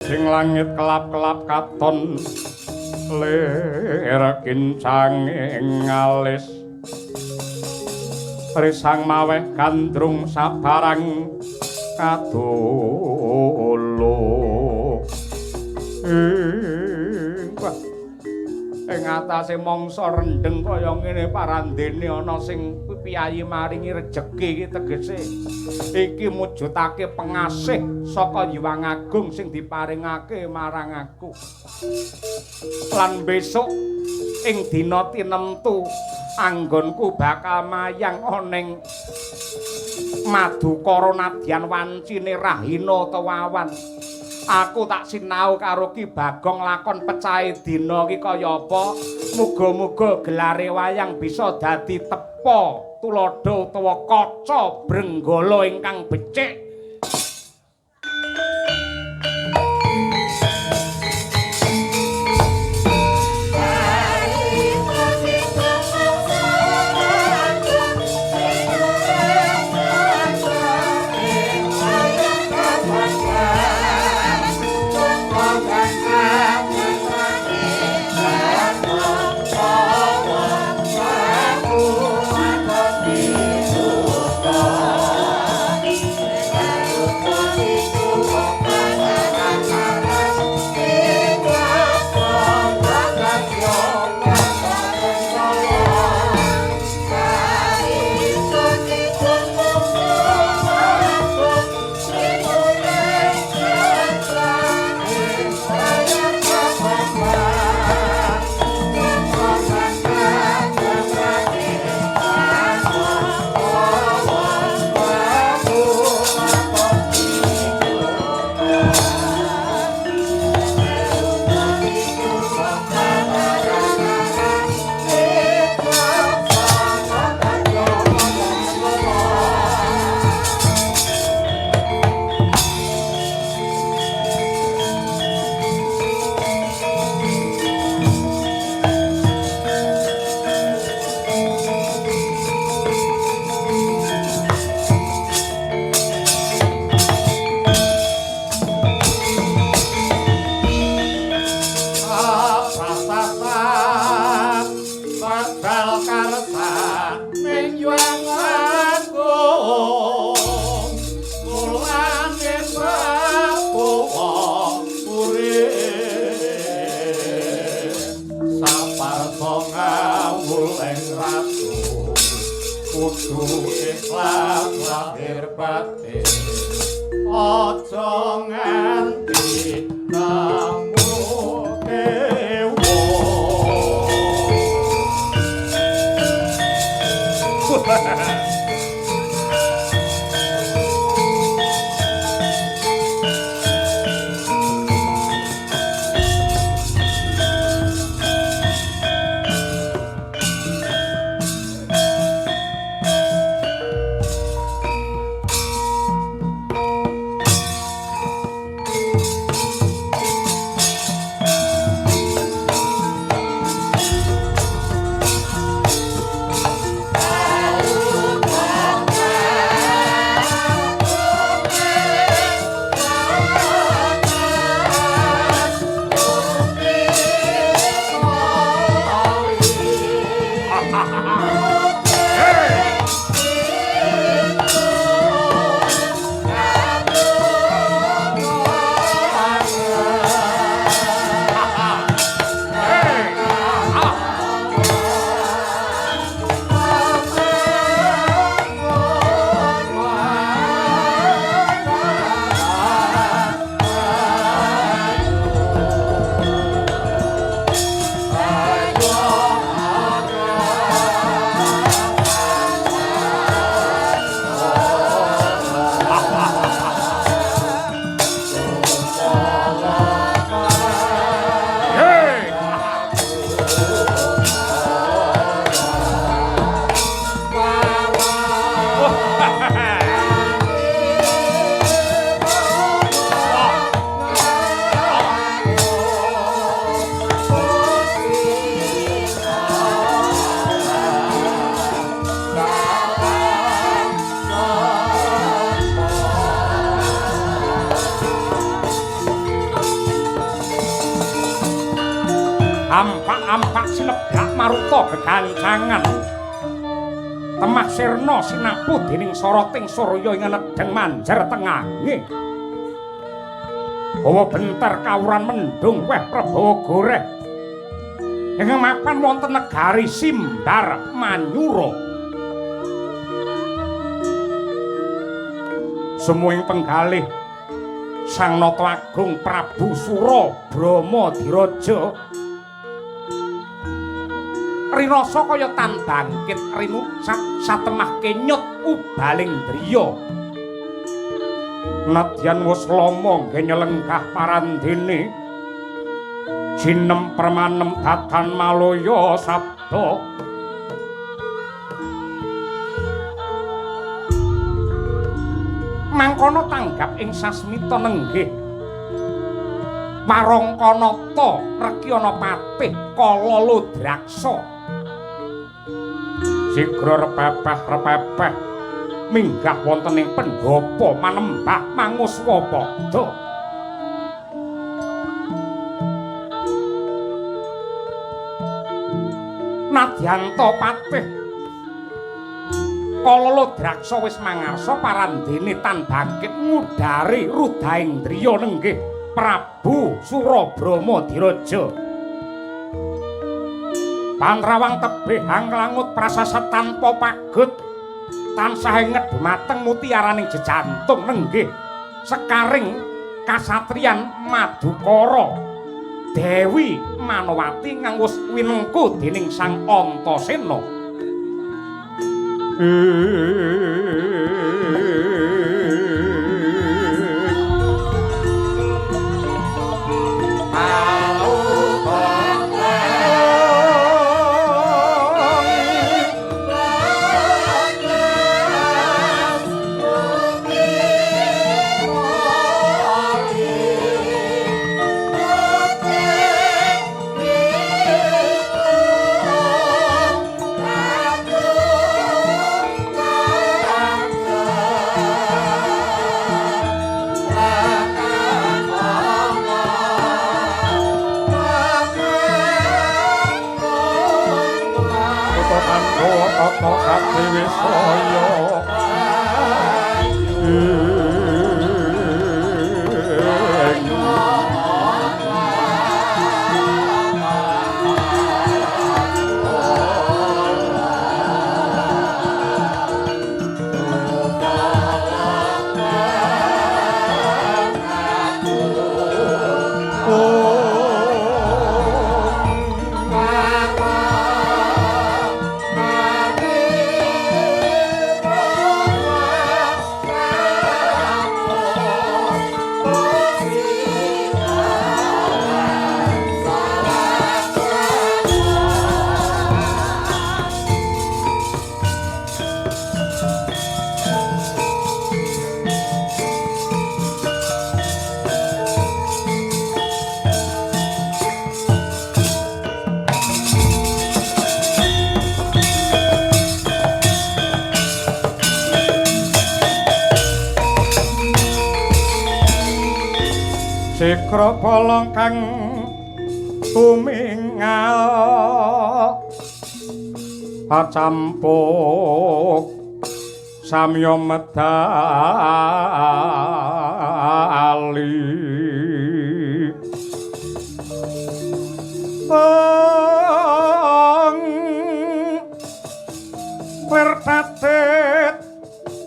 Ing langit kelap-kelap katon lir kincanging alis risang maweh gandrung sabarang kadolo. Ing atase mangsa rendheng kaya ngene parandene ana sing piyayi maringi rejeki iki tegese iki mujudake pengasih saka Hyang Agung sing diparingake marang aku. Lan besok ing dina tinemtu anggonku bakal mayang ana ing madukara nadyan wancine rahina utawa awan. Aku tak sinau karo Ki Bagong lakon pecahe dina iki kaya apa. Muga-muga gelare wayang bisa dadi tepa tuladha utawa kaca brenggala ingkang becik. Ampak-ampak sineblak maruta gegancangan. Temah sirna sinapu dening soroting surya ing nedheng manjer tengange. Hawa benter kawuran mendung weh prabawa goreh. Ing mapan wonten negari Simbar Manyura. Sumuwing penggalih Sang Nata Agung Prabu Sura Brama Diraja rinasa kaya tan bangkit rinucap satemah kenyut ubaling driya. Nadyan wis lama nggih nyelenggah parandene jinem permanem datan malaya sabda. Mangkono tanggap ing sasmita nenggih Warangkanata Rekyana patih Kala Ludraksa. Sigra repepeh-repepeh minggah wonten ing pendhapa manembah manguswa padha. Nadyanta patih Kala Ludraksa wis mangarsa parandene tan bangkit ngudari rudaing driya nenggih Prabu Sura Brama Diraja. Pantrawang tebih anglangut prasasa tanpa pagut tansah inget dumateng mutiaraning jejantung nenggih sekaring kasatriyan Madukara Dewi Manowati kang wis winengku dening Sang Antasena. Sikra bolong kang tumingal acampuk samya medali ong wertatit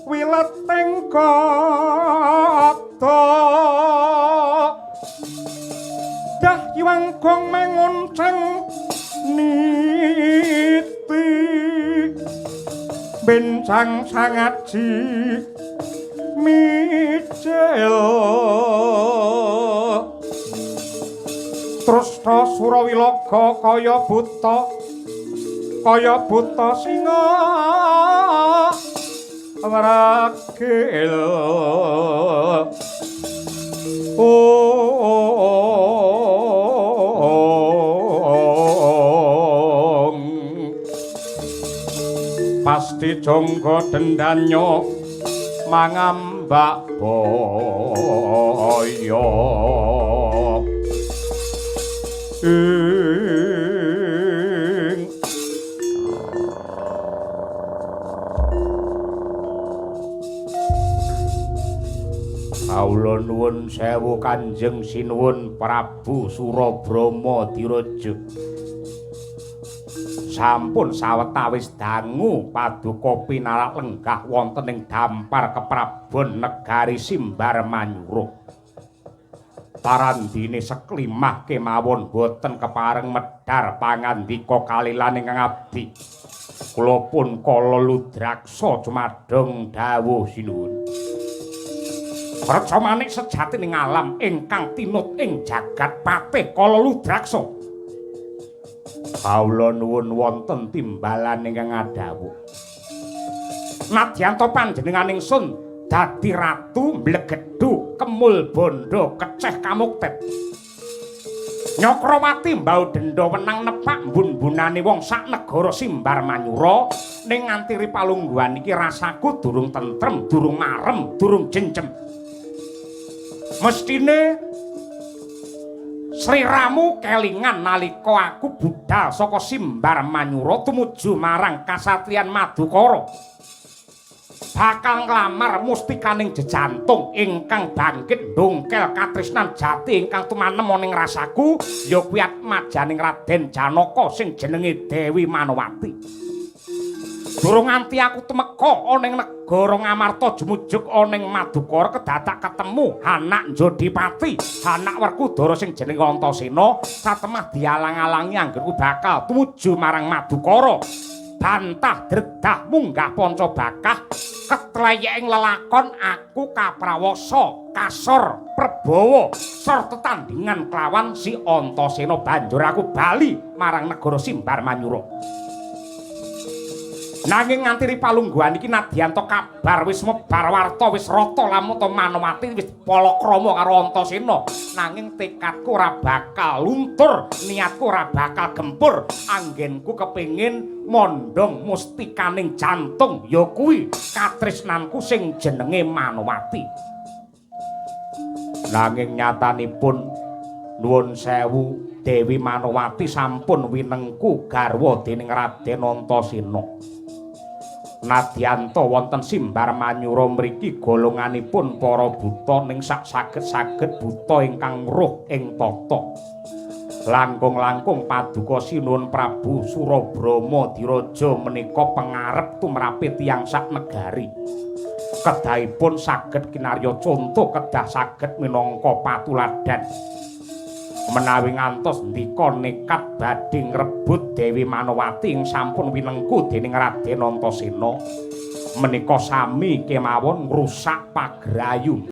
wileting kata dah Yiwangkung mangonceng niti bencang sangaji mijil Trustha Surawilaga kaya buta singa wragil. Pasti jonggo dendanyo mangambak boyo. sewu Kanjeng Sinuwun Prabu Surabrama Diraja. Sampun sawetawis dangu paduka pinarak lenggah wonten ing dampar keprabon negari Simbar Manyura. Parandene seklimah kemawon boten kepareng medhar pangandika kalilan ingkang abdi. Kula pun kala ludraksa jumadhong dawuh sinuwun. Reca manik sejatining alam ingkang tinut ing jagat patih kala ludraksa. Kawula nuwun wonten timbalan ingkang adhawuh. Nadyan ta panjenengan ingsun dadi ratu mblegedhu kemul bondo keceh kamukten. Nyakrawati mbau denda wenang nepak mbun-mbunane wong sak negara Simbar Manyura ning nganti ripalungguhan iki rasaku durung tentrem, durung marem, durung jenjem. Mestine sliramu kelingan nalika aku budal saka Simbar Manyura tumuju marang kasatriyan Madukara. Bakal nglamar mustikaning jejantung ingkang bangkit ndongkel katresnan jati ingkang tumanem ana ing rasaku ya kuwi atmajaning Raden Janaka sing jenenge Dewi Manowati. Durung nganti aku tumeka ana ing negara Ngamarta jumujuk ana ing Madukara kedadak ketemu anak Jodipati, anak Werkudara sing jenenge Antasena, satemah dialang-alangi anggerku bakal tumuju marang Madukara. Bantah dredah munggah panca bakah ketleyek ing lelakon aku kaprawasa kasor prabawa sor tetandingan kelawan si Antasena banjur aku bali marang negara Simbar Manyura. Nanging nganti ripalungguhan iki nadyan ta kabar wis mebar warta wis rata lamata Manowati wis palakrama karo Antasena, nanging tekadku ora bakal luntur, niatku ora bakal gempur. Anggenku kepengin mondhong mustikaning jantung ya kuwi katresnanku sing jenenge Manowati. Nanging nyatanipun nuwun sewu Dewi Manowati sampun winengku garwa dening Raden Antasena. Nadyanta wonten Simbar Manyura mriki golonganipun para buta ning sak saged-saged buta ingkang ruh ing tata. Langkung-langkung paduka Sinuwun Prabu Surabrama Diraja menika pengarep tumrape tiyang sak negari. Kedahipun saged kinarya conto, kedah saged minangka patuladan. Menawi ngantos ndika nekat badhe ngrebut Dewi Manowati ing sampun winengku dening Raden Antasena, menika sami kemawon ngrusak pagrayu.